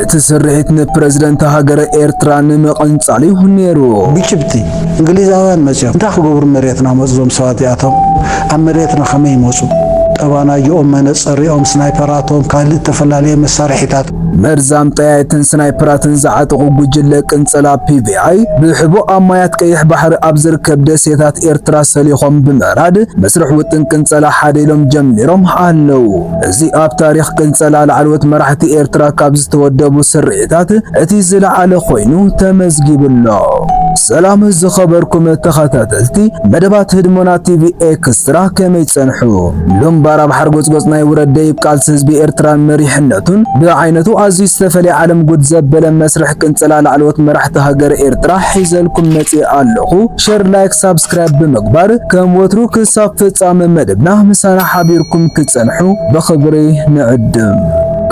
እቲ ስርሒት ንፕረዚደንት ሃገረ ኤርትራ ንምቕንጻል እዩ ነይሩ። ብጭብጢ፣ እንግሊዛውያን መጺኦም እንታይ ክገብሩ መሬትና መጹ? እዞም ሰባት እዚኣቶም ኣብ መሬትና ከመይ ይመጹ? ጠባናጅኦም፣ መነጸሪኦም፣ ስናይፐራቶም፣ ካልእ እተፈላለየ መሳርሒታት። መርዛም ጠያይትን ስናይፐራትን ዝዓጠቑ ጉጅለ ቅንጸላ ፒ ቪ ኣይ ብሕቡእ ኣብ ማያት ቀይሕ ባሕሪ ኣብ ዝርከብ ደሴታት ኤርትራ ሰሊኾም ብምዕራድ መስርሕ ውጥን ቅንጸላ ሓደ ኢሎም ጀሚሮም ኣለዉ። እዚ ኣብ ታሪኽ ቅንጸላ ላዕለዎት መራሕቲ ኤርትራ ካብ ዝተወደቡ ስርሒታት እቲ ዝለዓለ ኮይኑ ተመዝጊቡ ኣሎ። ሰላም ዝኸበርኩም ተኸታተልቲ መደባት ህድሞና ቲቪ ኤክስትራ፣ ከመይ ጸንሑ? ሎምባር ኣብ ሓርጎጽጎጽ ናይ ውረድ ደይብ ቃልሲ ህዝቢ ኤርትራን መሪሕነቱን ብዓይነቱ ኣዝዩ ዝተፈልየ ዓለም ጉድ ዘበለ መስርሕ ቅንጸላ ላዕለዎት መራሕቲ ሃገር ኤርትራ ሒዘልኩም መጺእ ኣለኹ። ሸር፣ ላይክ፣ ሳብስክራይብ ብምግባር ከም ወትሩ ክሳብ ፍጻመ መደብና ምሳና ሓቢርኩም ክጸንሑ ብኽብሪ ንዕድም።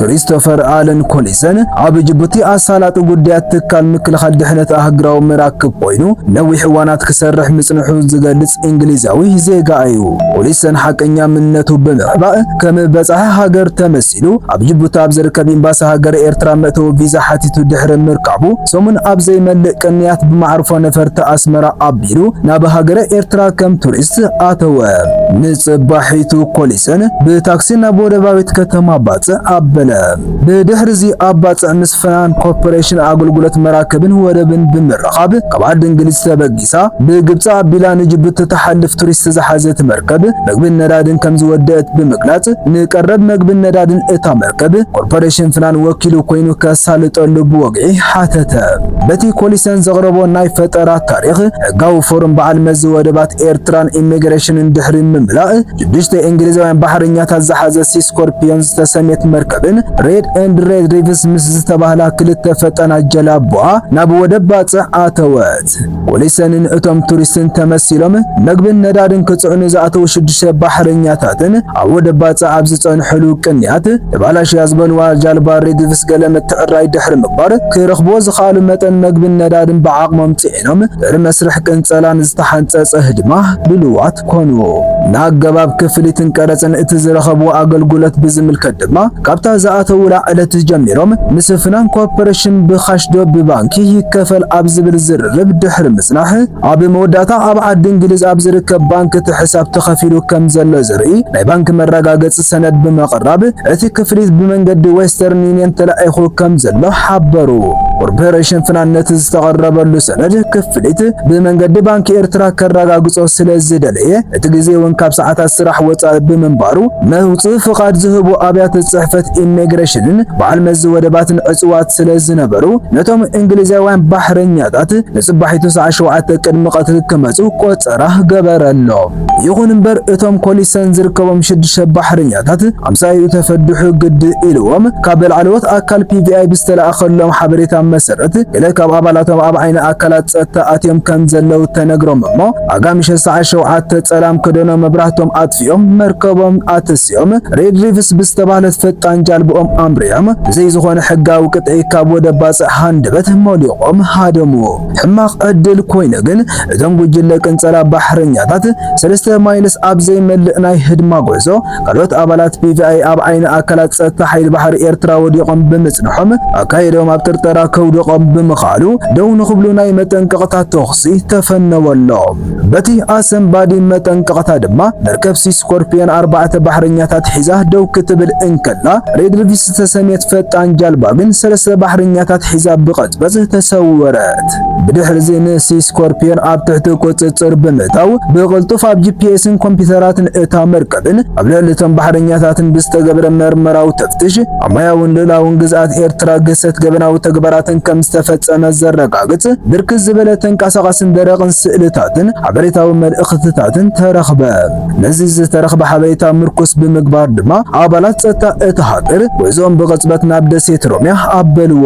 ክሪስቶፈር ኣለን ኮሊሰን ኣብ ጅቡቲ ኣሳላጢ ጉዳያት ትካል ምክልኻል ድሕነት ኣህጉራዊ መራክብ ኮይኑ ነዊሕ እዋናት ክሰርሕ ምጽንሑ ዝገልጽ እንግሊዛዊ ዜጋ እዩ። ኮሊሰን ሓቀኛ መንነቱ ብምሕባእ ከም በጻሒ ሃገር ተመሲሉ ኣብ ጅቡቲ ኣብ ዝርከብ ኤምባሲ ሃገር ኤርትራ መእተዊ ቪዛ ሓቲቱ ድሕሪ ምርካቡ ሰሙን ኣብ ዘይመልእ ቅንያት ብማዕርፎ ነፈርቲ ኣስመራ ኣቢሉ ናብ ሃገረ ኤርትራ ከም ቱሪስት ኣተወ። ንጽባሒቱ ኮሊሰን ብታክሲ ናብ ወደባዊት ከተማ ባጽዕ ኣበለ። ብድሕሪዚ ኣብ ባጽዕ ምስ ፍናን ኮርፖሬሽን ኣገልግሎት መራክብን ወደብን ብምርኻብ ካብ ዓዲ እንግሊዝ ተበጊሳ ብግብጺ ኣቢላ ንጅቡቲ ትሓልፍ ቱሪስት ዝሓዘት መርከብ መግብን ነዳድን ከም ዝወደአት ብምግላጽ ንቀረብ መግብን ነዳድን እታ መርከብ ኮርፖሬሽን ፍናን ወኪሉ ኮይኑ ከሳልጠሉ ብወግዒ ሓተተ። በቲ ኮሊሰን ዘቕረቦ ናይ ፈጠራ ታሪኽ ሕጋዊ ፎርም በዓል መዚ ወደባት ኤርትራን ኢሚግሬሽንን ድሕሪ ምምላእ ሽዱሽተ እንግሊዛውያን ባሕረኛታት ዝሓዘ ሲ ስኮርፒዮን ዝተሰምየት መርከብን ሬድ ኤንድ ሬድ ሪቭስ ምስ ዝተባህላ ክልተ ፈጣናት ጀላቡኣ ናብ ወደብ ባጽዕ ኣተወት። ኮሊሰንን እቶም ቱሪስትን ተመሲሎም መግብን ነዳድን ክጽዕኑ ዝኣተዉ ሽዱሽተ ባሕረኛታትን ኣብ ወደብ ባጽዕ ኣብ ዝጸንሕሉ ቅንያት ተባላሽያ ዝበልዋ ጃልባ ሬድ ሪቭስ ገለ ምትዕራይ ድሕሪ ምግባር ክረኽብዎ ዝኸኣሉ መጠን መግብን ነዳድን ብዓቕሞም ጽዒኖም ድሕሪ መስርሕ ቅንጸላን ዝተሓንጸጸ ህድማ ድልዋት ኮኑ። ንኣገባብ ክፍሊትን ቀረጽን እቲ ዝረኸብዎ ኣገልግሎት ብዝምልከት ድማ ካብታ ዝኣተውላ ዕለት ጀሚሮም ምስ ፍናን ኮርፖሬሽን ብካሽ ዶ ብባንኪ ይከፈል ኣብ ዝብል ዝርርብ ድሕሪ ምጽናሕ ኣብ መወዳእታ ኣብ ዓዲ እንግሊዝ ኣብ ዝርከብ ባንክ እቲ ሕሳብ ተኸፊሉ ከም ዘሎ ዘርኢ ናይ ባንክ መረጋገጺ ሰነድ ብምቕራብ እቲ ክፍሊት ብመንገዲ ዌስተርን ዩኒየን ተላኢኹ ከም ዘሎ ሓበሩ። ኮርፖሬሽን ፍናን ነቲ ዝተቐረበሉ ሰነድ ክፍሊት ብመንገዲ ባንክ ኤርትራ ከረጋግጾ ስለ ዝደለየ እቲ ግዜ እውን ካብ ሰዓታት ስራሕ ወጻኢ ብምንባሩ መውጽኢ ፍቓድ ዝህቡ ኣብያተ ጽሕፈት ኢሚግሬሽንን በዓል መዚ ወደባትን ዕጹዋት ስለ ዝነበሩ ነቶም እንግሊዛውያን ባሕረኛታት ንጽባሒቱ ሰዓት ሸውዓተ ቅድሚ ቀትሪ ክመጹ ቆጸራ ገበረሎም። ይኹን እምበር እቶም ኮሊሰን ዝርከቦም ሽዱሽተ ባሕረኛታት ኣምሳይኡ ተፈድሑ ግዲ ኢልዎም ካብ ላዕለዎት ኣካል ፒ ቪ ኣይ ብዝተላእኸሎም ሓበሬታ መሰረት ገለ ካብ ኣባላቶም ኣብ ዓይኒ ኣካላት ጸጥታ ኣትዮም ከም ዘለዉ ተነግሮም እሞ ኣጋምሸ ሰዓት ሸውዓተ ጸላም ክደኖም መብራህቶም ኣጥፊኦም መርከቦም ኣተሲኦም ሬድ ሪቭስ ብዝተባህለት ፈጣን ጃልብኦም ኣምሪሖም ብዘይ ዝኾነ ሕጋዊ ቅጥዒ ካብ ወደብ ባጽዕ ሃንደበት ሞሊቖም ሃደሙ። ሕማቕ ዕድል ኮይኑ ግን እቶም ጉጅለ ቅንጸላ ባሕረኛታት ሰለስተ ማይልስ ኣብ ዘይመልእ ናይ ህድማ ጉዕዞ ካልኦት ኣባላት ፒ ቪ ኣይ ኣብ ዓይኒ ኣካላት ጸጥታ ሓይሊ ባሕሪ ኤርትራ ወዲቖም ብምጽንሖም ኣካይዶም ኣብ ጥርጠራ ከውድቖም ብምኽኣሉ ደው ንኽብሉ ናይ መጠንቀቕታ ተኹሲ ተፈነወሎም። በቲ ኣሰንባዲ መጠንቀቕታ ድማ መርከብ ሲ ስኮርፒዮን ኣርባዕተ ባሕረኛታት ሒዛ ደው ክትብል እንከላ ሬድ ሪቭስ ዝተሰምየት ፈጣን ጃልባ ግን ሰለስተ ባሕረኛታት ሒዛ ብቐጽበጽ ተሰወረት። ብድሕሪዚ ንሲ ስኮርፒዮን ኣብ ትሕቲ ቁጽጽር ብምእታው ብቕልጡፍ ኣብ ጂ ፒ ኤስን ኮምፒውተራትን እታ መርከብን ኣብ ልዕሊ እቶም ባሕረኛታትን ብዝተገብረ መርመራዊ ተፍትሽ ኣብ ማያውን ልኡላውን ግዝኣት ኤርትራ ግህሰት ገበናዊ ተግባራትን ከም ዝተፈጸመ ዘረጋግጽ ብርክት ዝበለ ተንቀሳቓስን ደረቕን ስእልታትን ሓበሬታዊ መልእኽትታትን ተረኽበ። ነዚ ዝተረኽበ ሓበሬታ ምርኩስ ብምግባር ድማ ኣባላት ጸጥታ እታ ሃገር ጉዕዞኦም ብቕጽበት ናብ ደሴት ሮሚያ ኣበልዎ።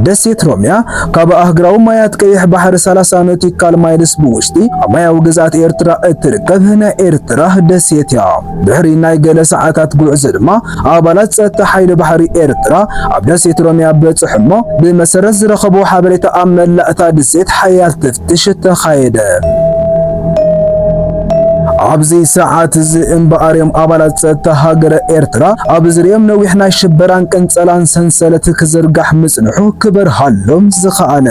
ደሴት ሮሚያ ካብ ኣህጉራዊ ማያት ቀይሕ ባሕሪ ሰላሳ ኖቲካል ማይልስ ብውሽጢ ኣብ ማያዊ ግዝኣት ኤርትራ እትርከብ ናይ ኤርትራ ደሴት እያ። ድሕሪ ናይ ገለ ሰዓታት ጉዕዞ ድማ ኣባላት ጸጥታ ሓይሊ ባሕሪ ኤርትራ ኣብ ደሴት ሮሚያ በጽሑ እሞ ብመሰረት ዝረኸብዎ ሓበሬታ ኣብ መላእ እታ ደሴት ሓያል ተፍትሽ ተኻየደ። ኣብዚ ሰዓት እዚ እምበኣር እዮም ኣባላት ጸጥታ ሃገረ ኤርትራ ኣብ ዝርኦም ነዊሕ ናይ ሽበራን ቅንጸላን ሰንሰለት ክዝርጋሕ ምጽንሑ ክበርሃሎም ዝኸኣለ።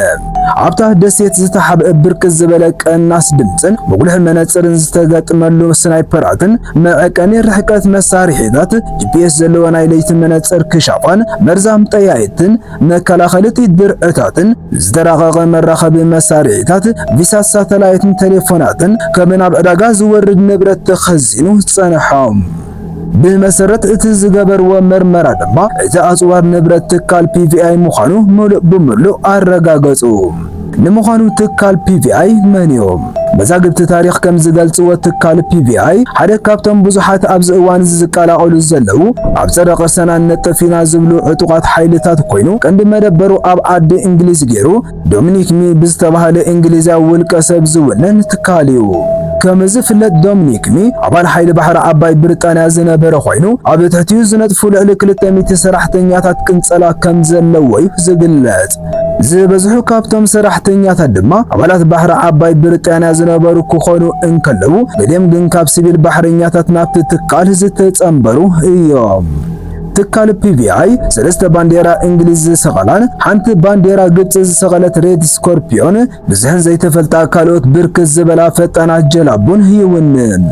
ኣብታ ደሴት ዝተሓብአ ብርክት ዝበለ ቀናስ ድምጽን ብጉልሒ መነጽርን ዝተገጥመሉ ስናይፐራትን መዐቀኒ ርሕቀት መሳርሒታት፣ ጂ ፒ ኤስ ዘለዎ ናይ ለይቲ መነጽር ክሻፋን መርዛም ጠያይትን መከላኸሊ ጥይት ድርዕታትን ዝተራቐቐ መራኸቢ መሳርሒታት፣ ቪሳት ሳተላይትን ቴሌፎናትን ከም ናብ ዕዳጋ ዝወርድ ንብረት ተኸዚኑ ጸንሖም። ብመሰረት እቲ ዝገበርዎ መርመራ ድማ እቲ ኣጽዋር ንብረት ትካል ፒ ቪ ኣይ ምዃኑ ምሉእ ብምሉእ ኣረጋገጹ። ንምዃኑ ትካል ፒ ቪ ኣይ መን እዩ? መዛግብቲ ታሪኽ ከም ዝገልጽዎ ትካል ፒ ቪ ኣይ ሓደ ካብቶም ብዙሓት ኣብዚ እዋን እዚ ዝቀላቐሉ ዘለዉ ኣብ ጸረ ቅርሰና ንነጥፍ ኢና ዝብሉ ዕጡቓት ሓይልታት ኮይኑ ቀንዲ መደበሩ ኣብ ዓዲ እንግሊዝ ገይሩ ዶሚኒክ ሚ ብዝተባህለ እንግሊዛዊ ውልቀ ሰብ ዝውነን ትካል እዩ። ከም ዝፍለጥ ዶሚኒክ ሚ ኣባል ሓይሊ ባሕሪ ዓባይ ብሪጣንያ ዝነበረ ኮይኑ ኣብ ትሕቲኡ ዝነጥፉ ልዕሊ ክልተ ሚእቲ ሰራሕተኛታት ቅንጸላ ከም ዘለዎ እዩ ዝግለጽ። ዝበዝሑ ካብቶም ሰራሕተኛታት ድማ ኣባላት ባሕሪ ዓባይ ብሪጣንያ ዝነበሩ ክኾኑ እንከለዉ፣ ገሊኦም ግን ካብ ሲቪል ባሕረኛታት ናብቲ ትካል ዝተጸንበሩ እዮም። ትካል ፒ ቪ ኣይ ሰለስተ ባንዴራ እንግሊዝ ዝሰቐላን ሓንቲ ባንዴራ ግብጺ ዝሰቐለት ሬድ ስኮርፒዮን ብዝሕን ዘይተፈልጣ ካልኦት ብርክት ዝበላ ፈጣናት ጀላቡን ይውንን።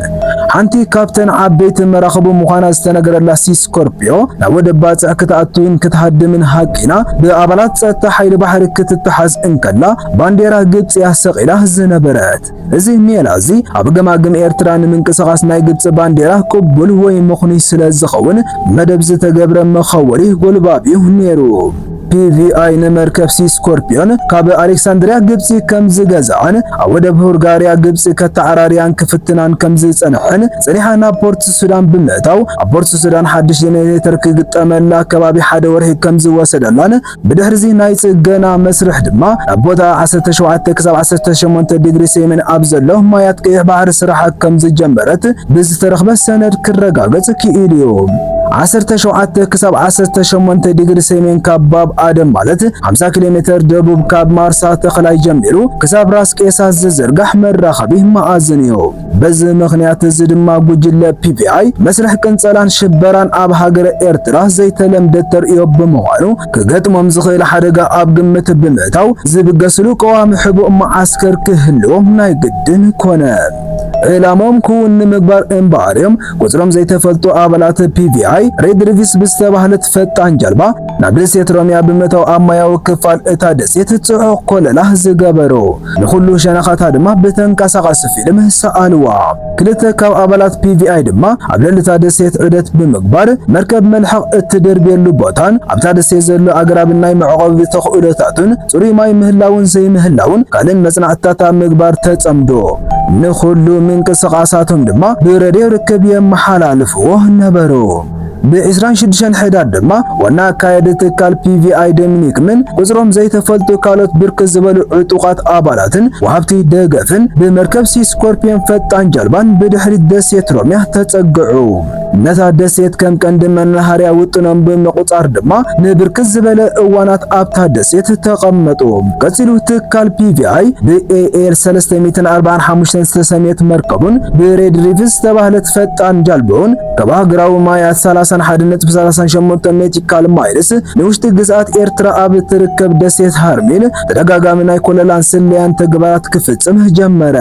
ሓንቲ ካብተን ዓበይቲ መራኽቡ ምዃና ዝተነገረላ ሲ ስኮርፒዮ ናብ ወደብ ባጽዕ ክትኣቱን ክትሃድምን ሃቂና ብኣባላት ጸጥታ ሓይሊ ባሕሪ ክትተሓዝ እንከላ ባንዴራ ግብጺ እያ ሰቒላ ዝነበረት። እዚ ሜላ እዚ ኣብ ገማግም ኤርትራ ንምንቅስቓስ ናይ ግብጺ ባንዴራ ቅቡል ወይ ምኽኑይ ስለ ዝኸውን መደብ ዝተገብረ መኸወሊ ጎልባብ እዩ ነይሩ። ፒ ቪ ኣይ ንመርከብ ሲ ስኮርፒዮን ካብ ኣሌክሳንድሪያ ግብጺ ከም ዝገዝኣን ኣብ ወደብ ሁርጋሪያ ግብጺ ከተዓራርያን ክፍትናን ከም ዝጸንሐን ጸኒሓ ናብ ፖርት ሱዳን ብምእታው ኣብ ፖርት ሱዳን ሓድሽ ጀነሬተር ክግጠመላ ከባቢ ሓደ ወርሒ ከም ዝወሰደላን ብድሕሪዚ ናይ ጽገና መስርሕ ድማ ናብ ቦታ ዓሰርተ ሸውዓተ ክሳብ ዓሰርተ ሸሞንተ ዲግሪ ሴሜን ኣብ ዘሎ ማያት ቀይሕ ባሕሪ ስራሓ ከም ዝጀመረት ብዝተረኽበ ሰነድ ክረጋገጽ ክኢሉ እዩ። ዓሰርተ ሸውዓተ ክሳብ ዓሰርተ ሸሞንተ ዲግሪ ሴሜን ካብ ባብ ኣደም ማለት ሓምሳ ኪሎ ሜተር ደቡብ ካብ ማርሳ ተኽላይ ጀሚሩ ክሳብ ራስ ቄሳ ዝዝርጋሕ መራኸቢ መኣዝን እዩ። በዚ ምኽንያት እዚ ድማ ጉጅለ ፒ ቪ ኣይ መስርሕ ቅንጸላን ሽበራን ኣብ ሃገረ ኤርትራ ዘይተለምደ ተርእዮ ብምዃኑ ክገጥሞም ዝኽእል ሓደጋ ኣብ ግምት ብምእታው ዝብገስሉ ቀዋሚ ሕቡእ መዓስከር ክህልዎም ናይ ግድን ኮነ። ዕላሞም ክውን ንምግባር እምበኣር እዮም ቁጽሮም ዘይተፈልጡ ኣባላት ፒ ቪ ኣይ ሬድ ሪቪስ ብዝተባህለት ፈጣን ጃልባ ናብ ደሴት ሮሚያ ብምእታው ኣብ ማያዊ ክፋል እታ ደሴት ጽዑቕ ኮለላ ዝገበሩ። ንኹሉ ሸነኻታ ድማ ብተንቀሳቓሲ ፊልም ሰኣልዋ። ክልተ ካብ ኣባላት ፒ ቪ ኣይ ድማ ኣብ ልዕሊ እታ ደሴት ዑደት ብምግባር መርከብ መልሕቕ እትድርብየሉ ቦታን ኣብታ ደሴት ዘሎ ኣግራብን ናይ መዕቆቢ ተኽእሎታቱን ጽሩይ ማይ ምህላውን ዘይምህላውን ካልእን መጽናዕትታት ኣብ ምግባር ተጸምዶ። ንኹሉ ምንቅስቓሳቶም ድማ ብሬድዮ ርክብ የመሓላልፍዎ ነበሩ። ብ ዕስራን ሽዱሽተን ሕዳር ድማ ዋና ኣካያዲ ትካል ፒ ቪ ኣይ ዶሚኒክ ምን ቁጽሮም ዘይተፈልጡ ካልኦት ብርክት ዝበሉ ዕጡቓት ኣባላትን ወሃብቲ ደገፍን ብመርከብ ሲ ስኮርፒዮን ፈጣን ጃልባን ብድሕሪት ደሴት ሮሚያ ተጸግዑ። ነታ ደሴት ከም ቀንዲ መናሃርያ ውጥኖም ብምቑጻር ድማ ንብርክት ዝበለ እዋናት ኣብታ ደሴት ተቐመጡ። ቀጺሉ ትካል ፒ ቪ ኣይ ብ ኤ ኤል ሰለስተ ሚእትን ኣርባዓን ሓሙሽተን ዝተሰምየት መርከቡን ብሬድ ሪቭስ ዝተባህለት ፈጣን ጃልባኡን ካብ ኣህጉራዊ ማያት ሰላሳን ሓደ ነጥቢ ሰላሳን ሸሞንተ ኖቲካል ማይልስ ንውሽጢ ግዝኣት ኤርትራ ኣብ እትርከብ ደሴት ሃርሚን ተደጋጋሚ ናይ ኮለላን ስለያን ተግባራት ክፍጽም ጀመረ።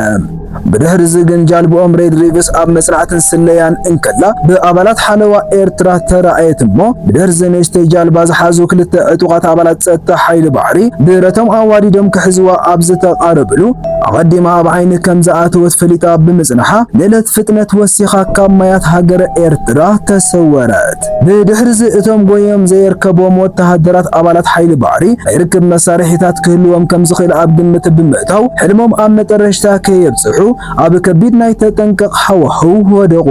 ብድሕሪ እዚ ግን ጃልባኦም ሬድ ሪቭስ ኣብ መጽናዕትን ስለያን እንከላ ብኣባላት ሓለዋ ኤርትራ ተራእየት እሞ ብድሕሪ እዚ ንእሽተይ ጃልባ ዝሓዙ ክልተ ዕጡቓት ኣባላት ጸጥታ ሓይሊ ባሕሪ ብረቶም ኣዋዲዶም ክሕዝዋ ኣብ ዝተቓረብሉ ኣቐዲማ ኣብ ዓይኒ ከም ዝኣተወት ፈሊጣ ብምጽንሓ ንእለት ፍጥነት ወሲኻ ካብ ማያት ሃገረ ኤርትራ ተሰወረት። ብድሕሪ እዚ እቶም ጎዮም ዘየርከቦም ወተሃደራት ኣባላት ሓይሊ ባሕሪ ናይ ርክብ መሳርሒታት ክህልዎም ከም ዝኽእል ኣብ ግምት ብምእታው ሕልሞም ኣብ መጠረሽታ ከየብጽሑ ኣብ ከቢድ ናይ ተጠንቀቕ ሃዋህው ወደቑ።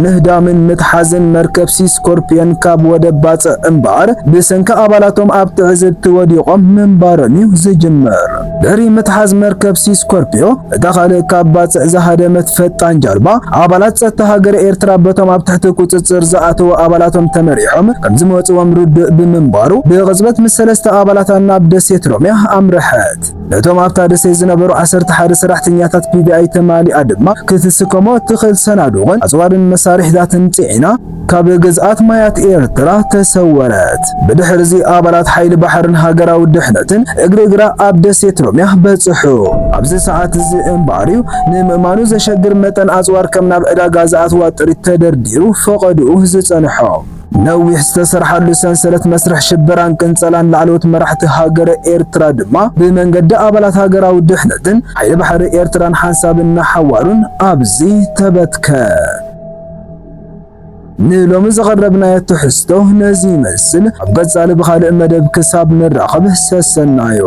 ምህዳምን ምትሓዝን መርከብ ሲ ስኮርፒዮን ካብ ወደብ ባጽዕ እምበኣር ብሰንኪ ኣባላቶም ኣብ ትዕዝብቲ ወዲቖም ምንባሮም እዩ ዝጅምር። ድሕሪ ምትሓዝ መርከብ ሲ ስኮርፒዮ እታ ካልእ ካብ ባጽዕ ዝሃደመት ፈጣን ጃልባ ኣባላት ጸጥታ ሃገረ ኤርትራ በቶም ኣብ ትሕቲ ቁጽጽር ዝኣተወ ኣባላቶም ተመሪሖም ከም ዝመጽዎም ርዱእ ብምንባሩ፣ ብቕጽበት ምስ ሰለስተ ኣባላታ ናብ ደሴት ሮሚያ ኣምርሐት። ነቶም ኣብታ ደሴት ዝነበሩ ዓሰርተ ሓደ ሰራሕተኛታት ፒቢኣይ ተማሊኣ ድማ ክትስከሞ እትኽእል ሰናዱቕን ኣጽዋርን መሳርሒታትን ጽዒና ካብ ግዝኣት ማያት ኤርትራ ተሰወረት። ብድሕርዚ ኣባላት ሓይሊ ባሕርን ሃገራዊ ድሕነትን እግሪ እግራ ኣብ ደሴት ሮሚያ በጽሑ። ኣብዚ ሰዓት እዚ እምበኣር እዩ ንምእማኑ ዘሸግር መጠን ኣጽዋር ከም ናብ ዕዳጋ ዝኣትዋ ጥሪት ተደርዲሩ ፈቐድኡ ዝጸንሖ። ነዊሕ ዝተሰርሓሉ ሰንሰለት መስርሕ ሽበራን ቅንጸላን ላዕለዎት መራሕቲ ሃገረ ኤርትራ ድማ ብመንገዲ ኣባላት ሃገራዊ ድሕነትን ሓይሊ ባሕሪ ኤርትራን ሓንሳብ እናሓዋሩን ኣብዚ ተበትከ። ንሎሚ ዘቐረብናዮ ትሕዝቶ ነዚ ይመስል። ኣብ ቀጻሊ ብኻልእ መደብ ክሳብ ንራኸብ ሰሰናዮ።